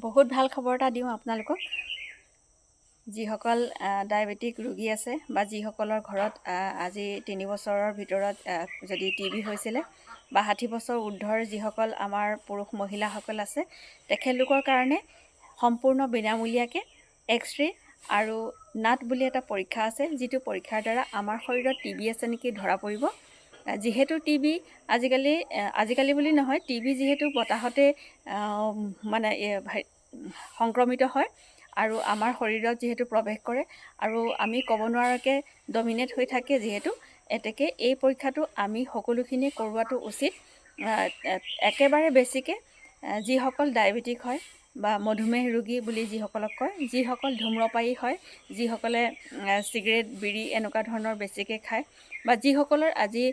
বহুত ভাল খবৰ এটা দিওঁ আপোনালোকক। যিসকল ডায়েবেটিক ৰোগী আছে বা যিসকলৰ ঘৰত আজি 3 বছৰৰ ভিতৰত যদি টিবি হৈছিলে বা 60 বছৰ ঊৰ্ধৰ যিসকল আমাৰ পুৰুষ মহিলাসকল আছে, তেখেতলোকৰ কাৰণে সম্পূৰ্ণ বিনামূলীয়াকৈ এক্স ৰে আৰু নাট বুলি এটা পৰীক্ষা আছে, যিটো পৰীক্ষাৰ দ্বাৰা আমাৰ শৰীৰত টিবি আছে নেকি ধৰা পৰিব। যিহেতু টিবি আজিকালি, আজিকালি বুলি নহয়, টিবি যিহেতু বতাহতে মানে সংক্ৰমিত হয় আৰু আমাৰ শৰীৰত যিহেতু প্ৰৱেশ কৰে আৰু আমি ক'ব নোৱাৰাকৈ ডমিনেট হৈ থাকে যিহেতু, এতেকে এই পৰীক্ষাটো আমি সকলোখিনিয়ে কৰোৱাটো উচিত। একেবাৰে বেছিকৈ যিসকল ডায়েবেটিক হয় বা মধুমেহ ৰোগী বুলি যিসকলক কয়, যিসকল ধূম্ৰপায়ী হয়, যিসকলে চিগাৰেট, বিড়ি এনেকুৱা ধৰণৰ বেছিকৈ খায় বা যিসকলৰ আজি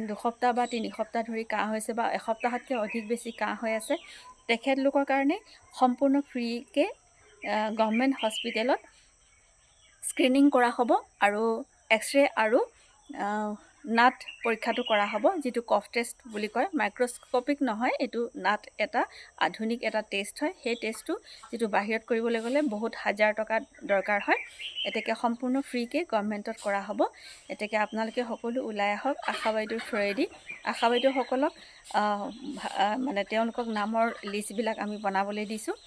2 সপ্তাহ বা 3 সপ্তাহ ধৰি কাহ হৈছে বা এসপ্তাহতকৈ অধিক বেছি কাহ হৈ আছে, তেখেতলোকৰ কাৰণে সম্পূৰ্ণ ফ্ৰীকৈ গভমেণ্ট হস্পিটেলত স্ক্ৰীনিং কৰা হ'ব আৰু এক্স ৰে আৰু নাট পৰীক্ষাটো কৰা হ'ব, যিটো কফ টেষ্ট বুলি কয়। মাইক্ৰস্কপিক নহয়, এইটো নাট এটা আধুনিক এটা টেষ্ট হয়। সেই টেষ্টটো যিটো বাহিৰত কৰিবলৈ গ'লে বহুত হাজাৰ টকা দৰকাৰ হয়, এতেকে সম্পূৰ্ণ ফ্ৰীকৈ গভমেণ্টত কৰা হ'ব। এতেকে আপোনালোকে সকলো ওলাই আহক। আশা বাইদেউৰ থ্ৰুৱেদি আশা বাইদেউসকলক মানে তেওঁলোকক নামৰ লিষ্টবিলাক আমি বনাবলৈ দিছোঁ।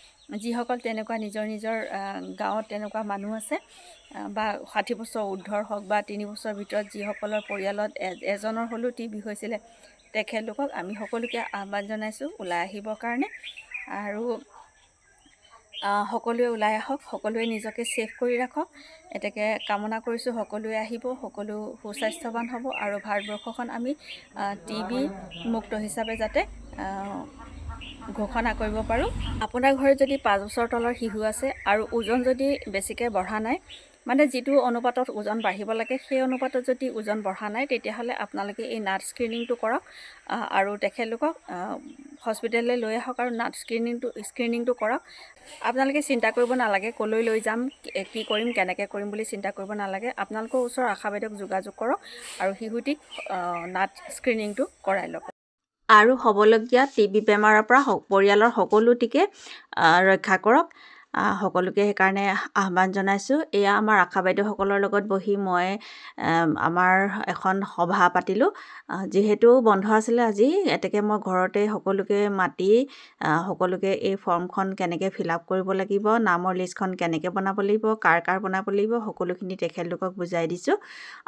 যিসকল তেনেকুৱা নিজৰ নিজৰ গাঁৱত তেনেকুৱা মানুহ আছে বা 60 বছৰ ঊৰ্ধৰ হওক বা 3 বছৰৰ ভিতৰত যিসকলৰ পৰিয়ালত এজনৰ হ'লেও টিবি হৈছিলে, তেখেতলোকক আমি সকলোকে আহ্বান জনাইছোঁ ওলাই আহিবৰ কাৰণে। আৰু সকলোৱে ওলাই আহক, সকলোৱে নিজকে ছেফ কৰি ৰাখক। এতেকে কামনা কৰিছোঁ, সকলোৱে আহিব, সকলো সুস্বাস্থ্যৱান হ'ব আৰু ভাৰতবৰ্ষখন আমি টিবি মুক্ত হিচাপে যাতে ঘোষণা কৰিব পাৰোঁ। আপোনাৰ ঘৰত যদি 5 বছৰ তলৰ শিশু আছে আৰু ওজন যদি বেছিকৈ বঢ়া নাই, মানে যিটো অনুপাতত ওজন বাঢ়িব লাগে সেই অনুপাতত যদি ওজন বঢ়া নাই, তেতিয়াহ'লে আপোনালোকে এই নাট স্ক্ৰীনিংটো কৰক আৰু তেখেতলোকক হস্পিটেললৈ লৈ আহক আৰু নাট স্ক্ৰীনিংটো কৰক। আপোনালোকে চিন্তা কৰিব নালাগে, ক'লৈ লৈ যাম, কি কৰিম, কেনেকৈ কৰিম বুলি চিন্তা কৰিব নালাগে। আপোনালোকৰ ওচৰৰ আশা বাইদেউক যোগাযোগ কৰক আৰু শিশুটিক নাট স্ক্ৰীনিংটো কৰাই লওক আৰু হ'বলগীয়া টিবি বেমাৰৰ পৰা পৰিয়ালৰ সকলোটিকে ৰক্ষা কৰক। সকলোকে সেইকাৰণে আহ্বান জনাইছোঁ। এয়া আমাৰ আশা বাইদেউসকলৰ লগত বহি মই আমাৰ এখন সভা পাতিলোঁ। যিহেতু বন্ধ আছিলে আজি, এতেকে মই ঘৰতে সকলোকে মাতি সকলোকে এই ফৰ্মখন কেনেকৈ ফিল আপ কৰিব লাগিব, নামৰ লিষ্টখন কেনেকৈ বনাব লাগিব, কাৰ কাৰ বনাব লাগিব, সকলোখিনি তেখেতলোকক বুজাই দিছোঁ।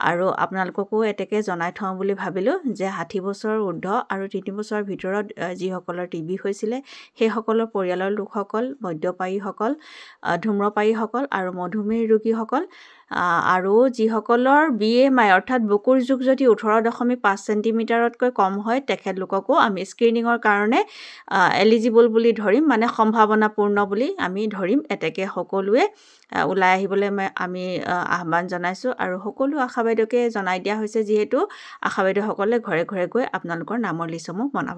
আৰু আপোনালোককো এতেকে জনাই থওঁ বুলি ভাবিলোঁ যে 60 বছৰৰ ঊৰ্ধ আৰু 3 বছৰৰ ভিতৰত যিসকলৰ টিবি হৈছিলে, সেইসকলৰ পৰিয়ালৰ লোকসকল, মদ্যপায়ীসকল, ধূম্ৰপায়ীসকল আৰু মধুমেহ ৰোগীসকল আৰু যিসকলৰ বিএমআই অৰ্থাৎ বুকুৰ জোখ যদি 18.5 চেণ্টিমিটাৰতকৈ কম হয়, তেখেতলোককো আমি স্ক্ৰীনিঙৰ কাৰণে এলিজিবল বুলি ধৰিম, মানে সম্ভাৱনাপূৰ্ণ বুলি আমি ধৰিম। এতেকে সকলোৱে ওলাই আহিবলৈ আমি আহ্বান জনাইছোঁ আৰু সকলো আশা বাইদেউকে জনাই দিয়া হৈছে, যিহেতু আশা বাইদেউসকলে ঘৰে ঘৰে গৈ আপোনালোকৰ নামৰ লিষ্টসমূহ বনাব।